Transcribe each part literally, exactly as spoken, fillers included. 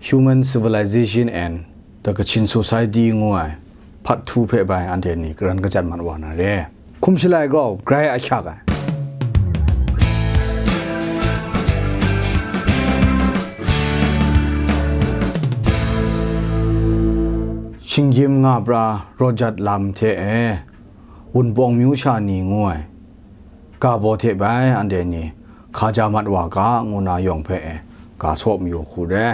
Human Civilization and the Kachin Society ngu ai hpat htu hpe bai anhte ni karan kajat mat wa na re. Hkum shalai gaw grai ahkyak ai. Shinggyim nga pra rawt jat lam hte e, Wunpawng myu sha ni ngu ai, ga baw hte bai anhte ni hka ja mat wa ga, ngu na yawng hpe e, ga saw mayu hku re.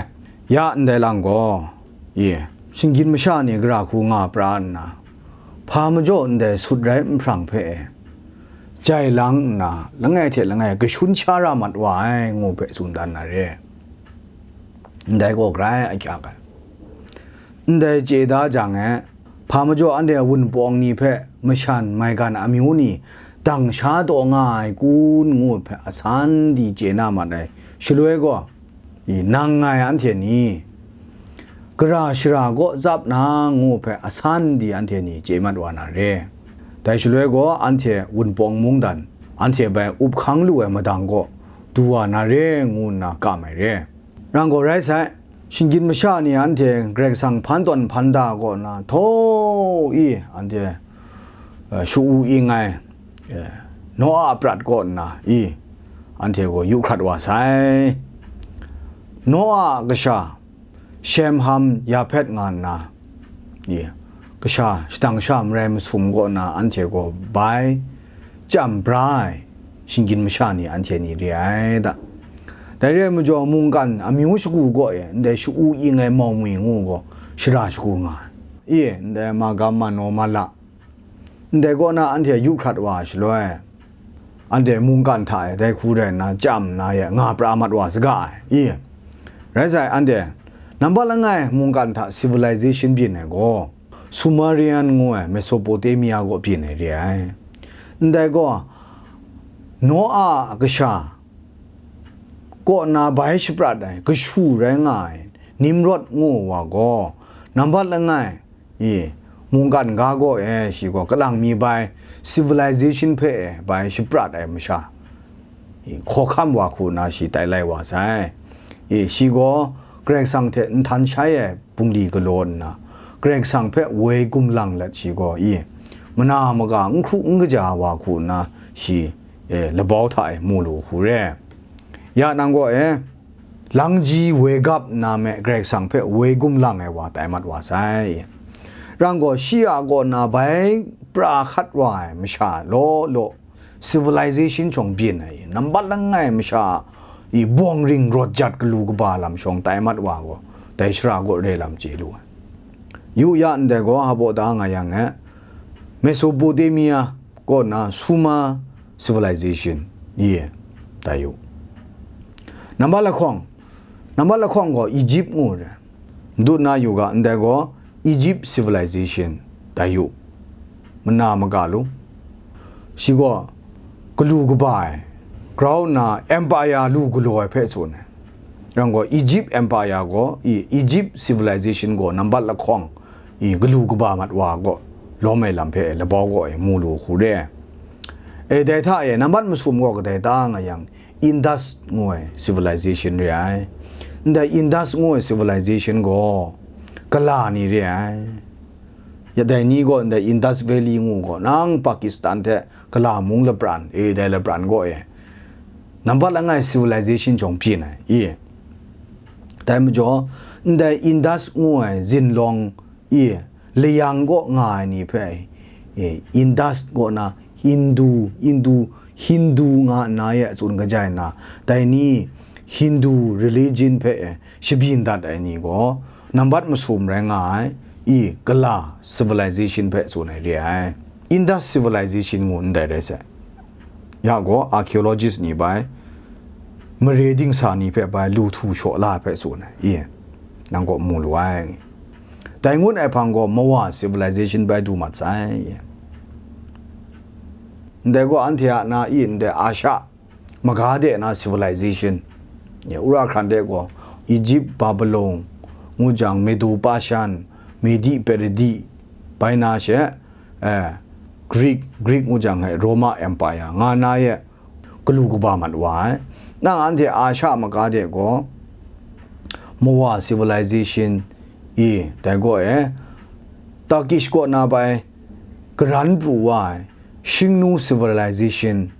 Ya ndai lang gaw, ye, shinggyim masha ni gara hku nga pra nna, hpa majaw ndai sut rai nhprang hpe e, jai lang nna, langai hte langai kashun sha ra mat wa ai, ngu hpe tsun dan na re. Ndai gaw grai ahkyak ai. Ndai chye da jang e, hpa majaw anhte Wunpawng ni hpe mashan maigan amyu ni dang sha taw nga ai kun ngu hpe asan di chye na mat ai. Shaloi gaw, i, nang ngai anhte ni gara shara kaw tsap na ngu hpe asan di anhte ni chye mat wa na re. Dai shaloi gaw anhte Wunpawng mungdan, anhte bai up hkang lu ai madang kaw du wa na re, ngu nna kam ai re. Rang gaw rai sai, shinggyim masha ni anhte Karai Kasang hpan tawn hpan da kaw na htaw i anhte, eh, shu-u ing ai, eh, Noa a prat kaw nna i anhte gaw yu hkrat wa sai. Noa a kasha Shem, Ham, Yahpet nga nna, i, kasha shadang sha marai masum kaw na anhte gaw bai chyam bra ai shinggyim masha ni anhte ni re ai da. Dai re ai majaw, mungkan amyu shagu kaw e ndai shu-u ing ai mau mwi ngu gaw shara shagu nga ai. I, ndai Magam, Mano, Mala, ndai kaw na anhte yu hkrat wa ai shaloi, anhte mungkan hta e dai hku rai nna chyam nna ye nga pra mat wa saga ai. I, rai sai, anhte nambat langai mungkan hta civilization byin ai gaw, Sumerian ngu ai Mesopotamia kaw byin ai re ai. Ndai gaw, Noa a kasha kaw na bai shaprat ai kashu rai nga ai Nimrod ngu wa gaw, nambat langai i, mungkan ga gaw e, shi gaw kalang mi bai civilization hpe e bai shaprat ai masha, i, hkawhkam wa hku nna shi tai lai wa sai. I, shi gaw Karai Kasang hte nhtan shai ai bungli galaw nna, Karai Kasang hpe woi gumlang let shi gaw, i, mana maga n hkru n kaja wa hku nna shi, e, labau hta e mu lu hku re. Ya nang gaw e, langji woi gap nna me Karai Kasang hpe woi gumlang ai wa tai mat wa sai. Rang gaw, shi a kaw na bai pra hkat wa ai masha law law, civilization shawng byin ai, nambat langai masha i bawng ring rawt jat galu kaba lam shawng tai mat wa gaw, dai shara gaw re lam chye lu ai. Yu ya ndai gaw, hpa da nga yang e, Mesopotamia kaw na Sumer civilization, ye, tai yu. Nambat lahkawng, nambat lahkawng gaw Egypt ngu re. Ndut na yu ga, ndai gaw Egypt civilization, tai yu. Mana maga lu. Shi gaw galu kaba ai, grau nna empire lu galaw ai hpe tsun ai. Rang gaw, Egypt empire gaw, i, Egypt civilization gaw nambat lahkawng, i, galu kaba mat wa gaw lawm ai lam hpe labau gaw e mu lu hku re. E, dai hta e nambat masum gaw kadai ta nga yang, Indus ngu ai civilization re ai. Ndai Indus ngu ai civilization gaw kala ni re ai. Ya dai ni gaw ndai Indus Valley ngu gaw nang Pakistan hte kala mung lapran, e, dai lapran gaw e, nambat langai civilization jawng byin ai, i. Dai majaw, ndai Indus ngu ai zinlawng, i, layang kaw nga ai ni hpe, i, Indus kaw na Hindu, Hindu, Hindu nga nna ye tsun kajai nna, dai ni Hindu religion hpe, e, shabyin dat ai ni gaw, nambat masum rai nga ai, i, kala civilization hpe tsun ai re ai. Indus civilization ngu ndai rai sai. Ya gaw, archaeologist ni bai, mare dingsa ni hpe bai lu htu shaw la ai hpe tsun ai, i, nang kaw mu lu ai. Dai ngut ai hpang gaw, Mawa civilization bai du mat sai. Ndai gaw, anhte a na i ndai Asha maga de na civilization, ya, wora hkran de gaw, Egypt, Babylon, ngu jang, Medo Persian, Medi Peredi, bai na she, eh, Greek, Greek ngu jang, eh, Roma Empire, nga na ye, galu kaba mat wa ai. Nang anhte Asha maga de gaw, Mawa civilization, i, dai gaw e, Turkish kaw na bai, karan pru wa ai, Shingnu civilization,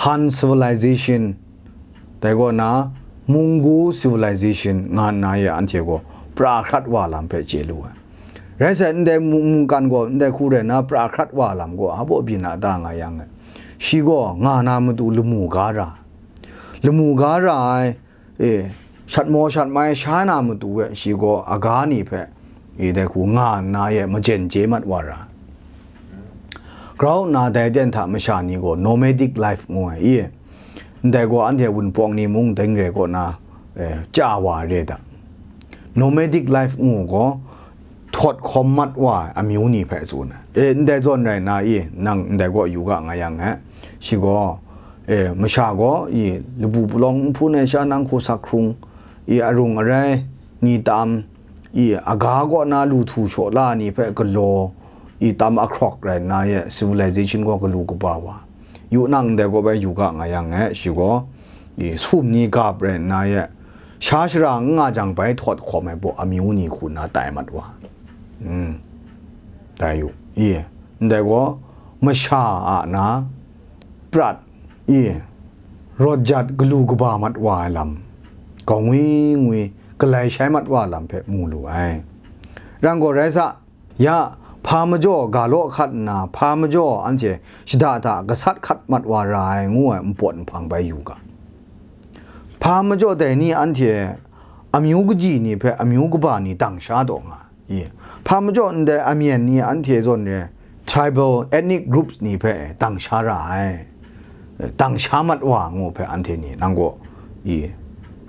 Han civilization, dai gaw na, Munggu civilization nga nna ye anhte gaw pra hkrat wa lam hpe chye lu ai. Rai sai, ndai mung-, mungkan gaw ndai hku rai nna pra hkrat wa lam gaw, a baw byin a da nga yang e, shi gaw nga na matu lamu ga ra, lamu ga ra ai, e, shat maw shat mai sha na matu e, shi gaw aga ni hpe, e, dai hku nga nna ye majen chye mat wa ra. Grau nna dai ten hta masha ni gaw nomadic life ngu ai, i, ndai gaw anhte Wunpawng ni mung dai n rai kaw na, e, chya wa re da. Nomadic life ngu gaw, htawt hkawm mat wa ai amyu ni hpe tsun ai. E, ndai zawn rai nna, i, nang ndai gaw yu ga nga yang e, shi gaw, e, masha gaw, i, labu palawng nhpun ai sha nang hku sak hkrung, i, arung arai ni tam, i, aga kaw na lu htu shaw la ni hpe galaw, i, tam ahkrawk rai nna ye, civilization gaw galu kaba wa. Yu nang ndai gaw bai yu ga nga yang e, shi gaw, i, sum ni gap rai nna ye, sha shara n nga jang bai htawt hkawm ai baw amyu ni hku nna tai mat wa. Mm. Tai yu, i, ndai gaw masha a na prat, i, rawt jat galu kaba mat wa ai lam, gawng ngwi ngwi galai shai mat wa lam hpe mu lu ai. Rang gaw rai sa, ya, hpa majaw ga law hkat nna, hpa majaw anhte shada hta gasat hkat mat wa ra ai ngu ai npawt nhpang bai yu ga. Hpa majaw dai ni anhte amyu kaji ni hpe amyu kaba ni dang sha taw nga, i, hpa majaw ndai amyen ni anhte zawn re tribal ethnic groups ni hpe dang sha ra ai, dang sha mat wa ngu hpe anhte ni nang gaw, i,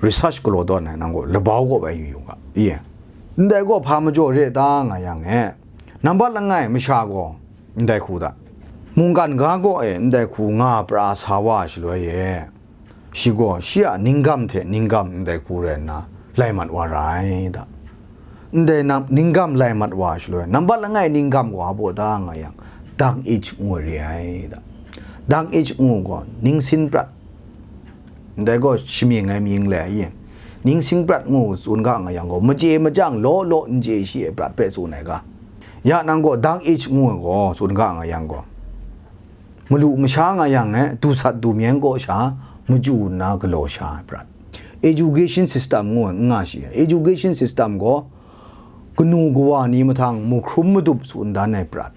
research galaw tawn ai, nang gaw labau gaw bai yu yu ga, i. Ndai gaw hpa majaw re ta nga yang e, nambat langai masha gaw ndai hku da, mungkan ga gaw e ndai hku nga pra sa wa ai shaloi e, shi gaw shi a ninggam hte ninggam ndai hku rai nna lai mat wa ra ai da. Ndai nang ninggam lai mat wa ai shaloi, nambat langai ninggam gaw a baw ta nga yang, dark age ngu re ai da. Dark age ngu gaw ningsin prat, ndai gaw shamying ai mying le ai, ningsin prat ngu tsun ga nga yang gaw, machye machyang law law n chye shi ai prat hpe tsun ai ga. Ya nang gaw dark age ngu ai gaw tsun ga nga yang gaw, malu masha nga yang e, du sat du myen kaw sha machyu nna galaw sha ai prat. Education system ngu ai n nga shi ai. Education system gaw kanu kawa ni mahtang mahkrum madup tsun dan ai prat.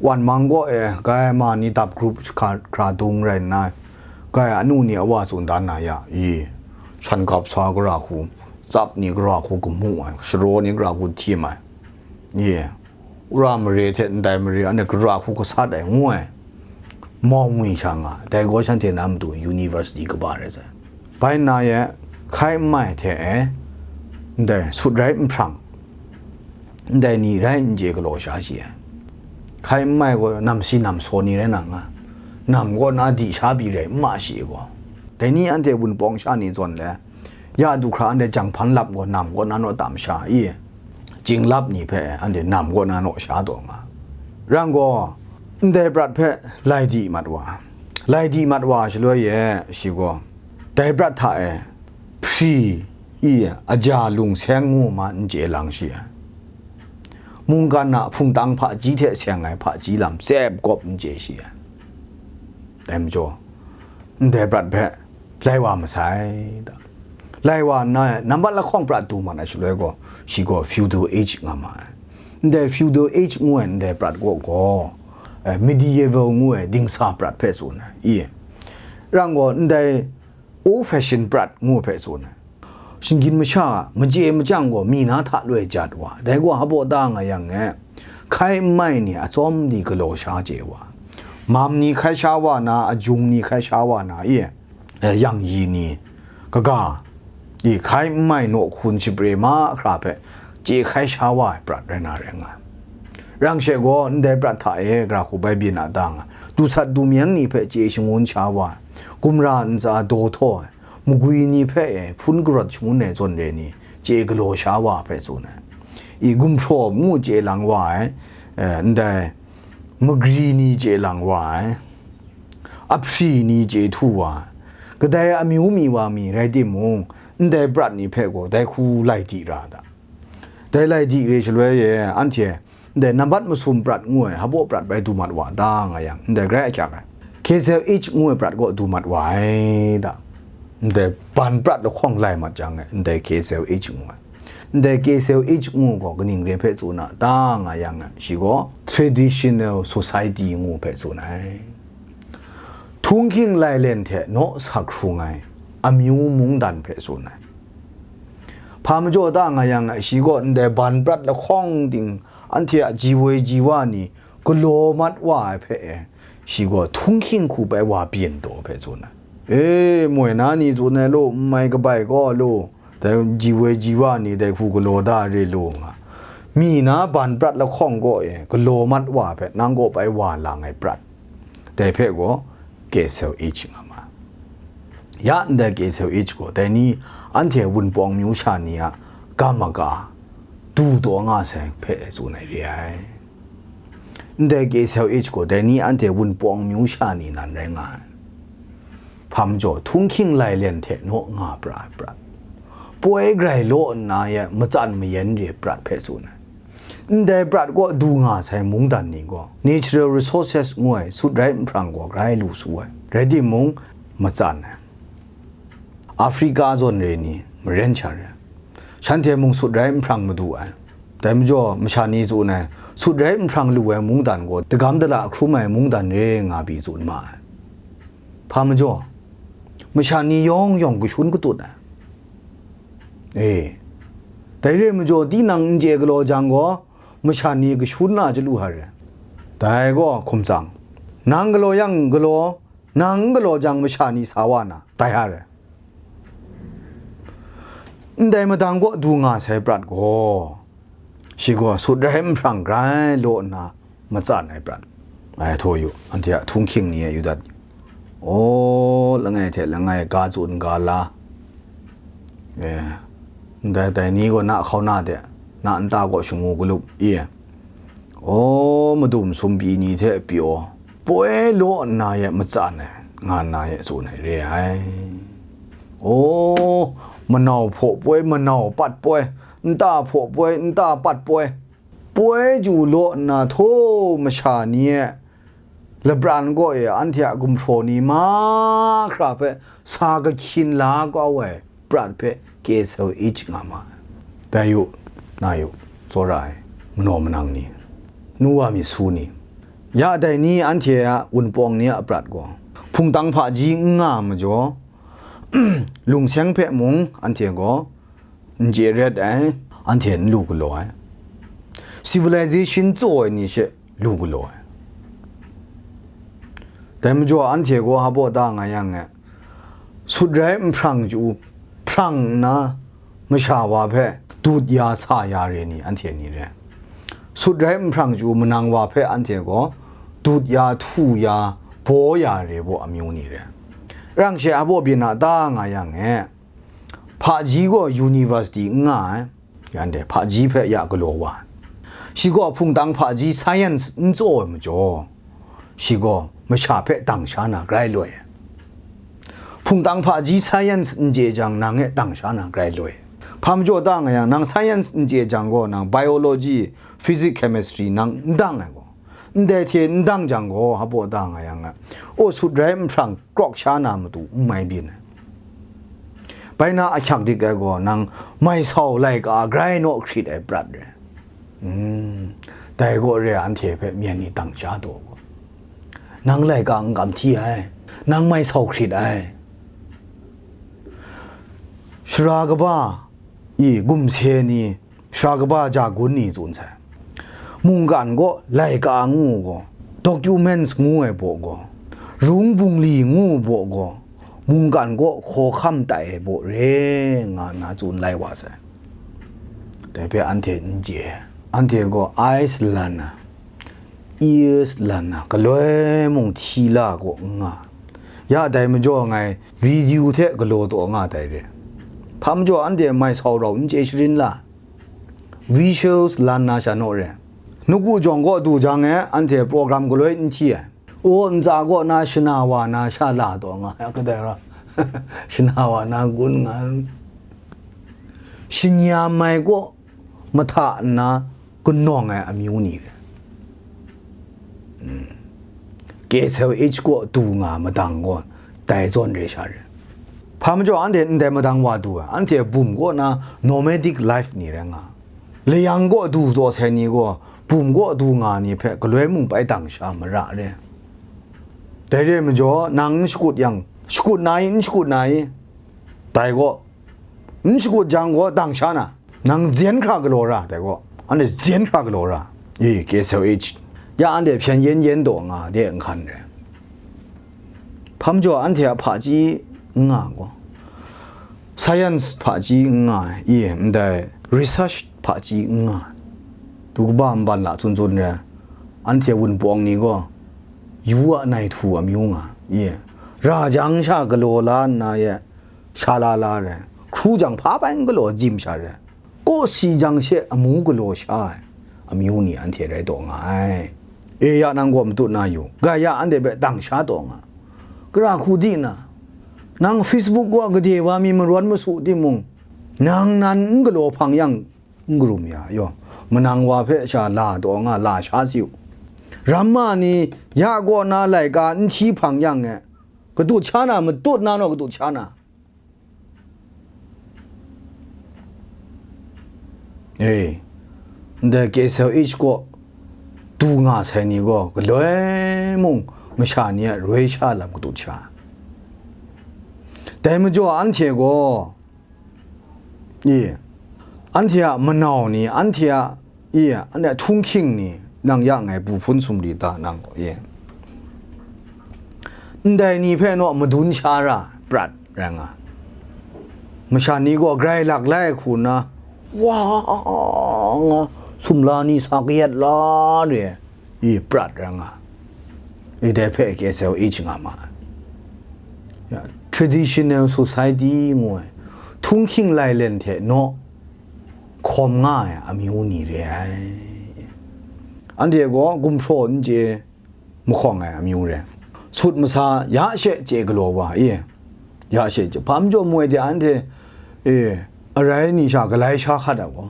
Wan mang gaw e, grai ma ni dap grup hkra, hkra dung rai nna, grai anu ni awa tsun dan na ya, i, shan gap sa gara hku, tsap ni gara hku gamu ai, sharaw ni gara hku htim ai, i, wora mare hte ndai mare anhte gara hku gasat ai ngu ai, mau ngwi sha nga, dai gaw shanhte na matu university kaba rai sai. Bai nna ye, hkai n mai hte e, ndai sut rai nhprang, ndai ni rai n chye galaw sha shi ai. Hkai n mai gaw nam si nam saw ni rai na nga, nam gaw na di sha pyi rai n ma shi ai gaw, dai ni anhte Wunpawng sha ni zawn le, ya du hkra anhte janghpan lap gaw nam gaw na naw tam sha i, chying lap ni hpe anhte nam gaw na naw sha taw nga. Rang gaw, ndai prat hpe lai di mat wa, lai di mat wa shaloi e, shi gaw, dai prat hta e, hpri, i, aja lung seng ngu ma n chye lang shi ai. Mungkan a hpungtang hpaji hte seng ai hpaji lam tsep gawp n chye shi ai. Dai majaw, ndai prat hpe lai wa masai da. Lai wa nna, nambat lahkawng prat du mat ai shaloi gaw, shi gaw feudal age nga ma ai. Ndai feudal age ngu ai ndai prat gaw, gaw, eh, medieval ngu ai dingsa prat hpe tsun ai, i. Rang gaw, ndai old fashion prat ngu hpe tsun ai. Shinggyim masha a machye machyang gaw mi na hta loi jat wa, dai gaw hpa baw ta nga yang e, hkai n mai ni atsawm di galaw sha chye wa, mam ni hkai sha wa na, ajung ni hkai sha wa na, i, eh, yang yi ni, kaga, i, hkai n mai naw hkun shapre mahkra hpe chye hkai sha wa ai prat rai na rai nga ai. Rang she gaw, ndai prat hta e gara hku bai byin a da nga, du sat du myen ni hpe chye shangun sha wa ai, gumra ntsa daw htaw ai, magwi ni hpe e hpun karawt shangun ai zawn re ni chye galaw sha wa hpe tsun ai. I, gumhpraw ngu chye lang wa ai, eh, ndai magri ni chye lang wa ai, ahpri ni chye htu wa ai, kadai amyu mi wa mi rai timung, ndai prat ni hpe gaw dai hku lai di ra da. Dai lai di re shaloi e, anhte ndai nambat masum prat ngu ai, hpaw prat bai du mat wa ta nga yang, ndai grai ahkyak ai. K S L H ngu ai prat gaw du mat wa ai da. Ndai ban prat lahkawng lai mat jang e, ndai K S L H ngu ai. Ndai K S L H ngu gaw kaning re hpe tsun a ta nga yang e, shi gaw traditional society ngu hpe tsun ai. Htunghking lailen hte naw sa hkrung ai amyu mungdan hpe tsun ai. Hpa majaw ta nga yang e, shi gaw ndai ban prat lahkawng ting anhte a ji woi ji wa ni galaw mat wa ai hpe e, shi gaw htunghking hku bai wa byin taw hpe tsun ai. E, moi na ni tsun ai lu, n mai kabai gaw lu, dai ji woi ji wa ni dai hku galaw da re lu nga. Mi na ban prat lahkawng gaw e, galaw mat wa hpe nang gaw bai wa lang ai prat. Dai hpe gaw K S L H nga ma. Ya ndai K S L H gaw, dai ni anhte Wunpawng myu sha ni a ga maga du taw nga sai hpe tsun ai re ai. Ndai K S L H gaw, dai ni anhte Wunpawng myu sha ni nan rai nga ai. Hpa majaw, htunghking lailen hte naw nga pra ai prat. Poi grai law nna ye matsan mayan re prat hpe tsun ai. Ndai prat kaw du nga sai mungdan ni gaw, natural resources ngu ai sut rai nhprang gaw grai lu su ai, rai timung, matsan ai. Africa zawn re ni, maren sha re, shanhte mung sut rai nhprang madu ai. Dai majaw, masha ni tsun ai, sut rai nhprang lu ai mungdan gaw, dagam dala hkrum ai mungdan re nga pyi tsun ma ai. Hpa majaw, masha ni yawng yawng kashun katut ai. E, dai re majaw, tinang n chye galaw jang gaw, masha ni kashun na chyalu hkra re. Dai gaw hkum tsang, nang galaw yang galaw, nang n galaw jang masha ni sa wa na, tai hkra re. Ndai madang kaw du nga sai prat gaw, shi gaw sut rai nhprang grai law nna matsan ai prat. Ngai htaw yu, anhte a htunghking ni e yu dat. Aw, langai hte langai ga tsun ga la. E, ndai dai ni gaw na hkau na de, na nta gaw shangu galup i. Aw, madum sumpi ni hte pyaw, poi law nna ye matsan ai, nga nna ye tsun ai re ai. Aw, manau hpaw poi, manau pat poi, nta hpaw poi, nta pat poi, poi ju law nna htaw masha ni e, labran gaw e anhte a gumhpraw ni mahkra hpe sa kahkyin la kau ai prat hpe K S L H nga ma ai. Dai yu, na yu, tsawra ai, manaw manang ni, nu wa myit su ni, ya dai ni anhte a wunpawng ni a prat gaw, hpungtang hpaji n nga majaw, lungseng hpe mung anhte gaw n chye ret ai, anhte n lu galaw ai, civilization tsaw ai ni she lu galaw ai. Dai majaw, anhte gaw hpaw da nga yang e, sut rai nhprang chyu hprang nna, masha wa hpe dut ya sa ya re ni, anhte ni re. Sut rai nhprang chyu manang wa hpe anhte gaw dut ya, htu ya, baw ya re baw amyu ni re. Rang she hpaw byin a ta nga yang e, hpaji gaw university n nga ai, yan de hpaji hpe ya galaw wa ai. Shi gaw hpungtang hpaji science n tsaw ai majaw, shi gaw masha hpe dang sha na grai loi ai. Hpungtang hpaji science n chye jang, nang e dang sha na grai loi ai. Hpa majaw ta nga yang, nang science n chye jang gaw, nang biology, physics, chemistry nang n dang ai gaw, ndai hte n dang jang gaw, hpaw da nga yang, o sut rai nhprang krawk sha na matu n mai byin ai. Bai na ahkyak dik ai gaw, nang mai sau laika grai naw hkrit ai prat re. Mm, dai gaw re ai, anhte hpe myen ni dang sha taw gaw, nang laika n kam hti ai, nang mai sau hkrit ai. Sara kaba i gumse ni, sara kaba ja gun ni tsun sai. Mungkan kaw laika ngu gaw, documents ngu ai baw gaw, rung bungli ngu baw gaw, mungkan kaw hkawhkam tai ai baw re nga nna tsun lai wa sai. Dai hpe anhte n chye, anhte gaw eyes lan ai, ears lan ai, galoi mung hti la gaw n nga. Ya dai majaw ngai video hte galaw taw nga dai re. Hpa majaw anhte mai sau rau n chye sharin la, visuals lan na sha naw re. Nawku jawng kaw du jang e, anhte program galoi n hti ai. O, ntsa kaw na shana wa na sha la taw nga ai, kadai ra, shana wa na gun nga ai. shanyam ai kaw mahta nna kanawng ai amyu ni re. K S L H kaw du nga madang gaw dai zawn re sha re. Hpa majaw anhte ndai madang wa du ai, anhte bum kaw na nomadic life ni rai nga. Layang kaw du zaw sai ni gaw, bum kaw du nga ni hpe galoi mung bai dang sha mara re. Dai re ai majaw, nang n shakut yang, shakut na i, n shakut na i, dai gaw, n shakut jang gaw, dang sha na, nang zen hkra galaw ra, dai gaw, anhte zen hkra galaw ra, i, K S L H, ya anhte hpyen yen yen daw nga de nhkan re. Hpa majaw anhte a hpaji n nga gaw, science hpaji n nga, i, ndai research hpaji n nga, du kaba nban la tsun tsun re, anhte wunpawng ni gaw, yu a nai htu amyu nga, i, ra jang sha galaw la nna ye, sha la la re, hkru jang hpa bai n galaw jim sha re, kaw si jang she amu galaw sha ai amyu ni anhte rai taw nga ai. E ya, nang gaw matut na yu, gaya anhte hpe dang sha taw nga. Gara hku di na, nang Facebook wa gade wa mi marawn masu timung, nang nan n galaw hpang yang, n karum ya, yaw, manang wa hpe sha la taw nga, la sha si u. Ramma ni ya kaw na laika n hti hpang yang e, katut sha na, matut na naw katut sha na. E, ndai K S L H kaw du nga sai ni gaw, galoi mung masha ni a roi sha lam katut sha. Dai majaw anhte gaw, i, anhte a manau ni, anhte a, i, anhte a htunghking ni, nang ya ngai bu hpun sumri ta nang gaw, i, ndai ni hpe naw madun sha ra prat rai nga. Masha ni gaw grai lak lai hku nna, wa nga, sumla ni sa kayat la re, i prat ra nga, i dai hpe K S L H nga ma ai. Ya, traditional society ngu ai, htunghking lailen hte naw hkawm nga ai amyu ni re ai. Anhte gaw gumhpraw n chye, mahkawng ai amyu re. Sut masa ya she chye galaw wa i, ya she chye, hpa majaw mu ai de, anhte, e, arai ni sha galai sha hkat ai gaw,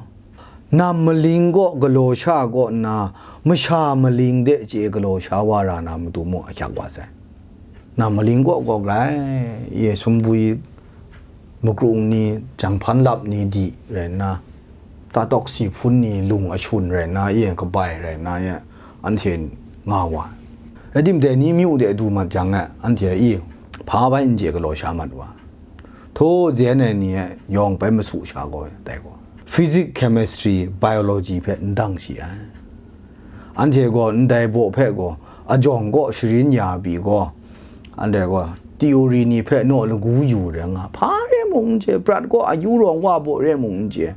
nam maling kaw galaw sha kaw nna, masha maling de chye galaw sha wa ra na matu mung ahkyak wa sai. Nam maling kaw gaw grai, ye sumbwi, makrung ni, janghpan lap ni di rai nna, tatawk si hpun ni lung ashun rai nna, ye kabai rai nna, ye anhte nga wa. Rai timung, dai ni myu de du mat jang e, anhte i hpa bai n chye galaw sha mat wa. Htaw zen ai ni e yawng bai masu sha gaw, dai gaw, physics, chemistry, biology hpe n dang shi ai. Anhte gaw ndai baw hpe gaw, ajawng kaw sharin ya pyi gaw, anhte gaw theory ni hpe naw lagu yu rai nga, hpa re mung n chye, prat gaw a yu rawng wa baw re mung n chye.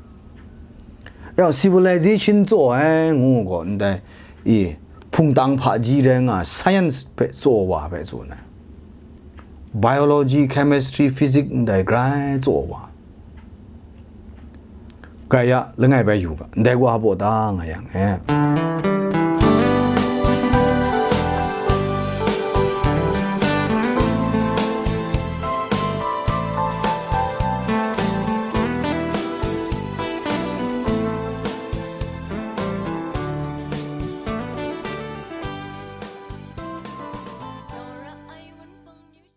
Rau civilization tsaw ai ngu gaw, ndai i hpungtang hpaji rai nga, science hpe tsaw wa hpe tsun ai. Biology, chemistry, physics ndai grai tsaw wa. Gaya langai bai yu ga, ndai wa baw ta nga yang e.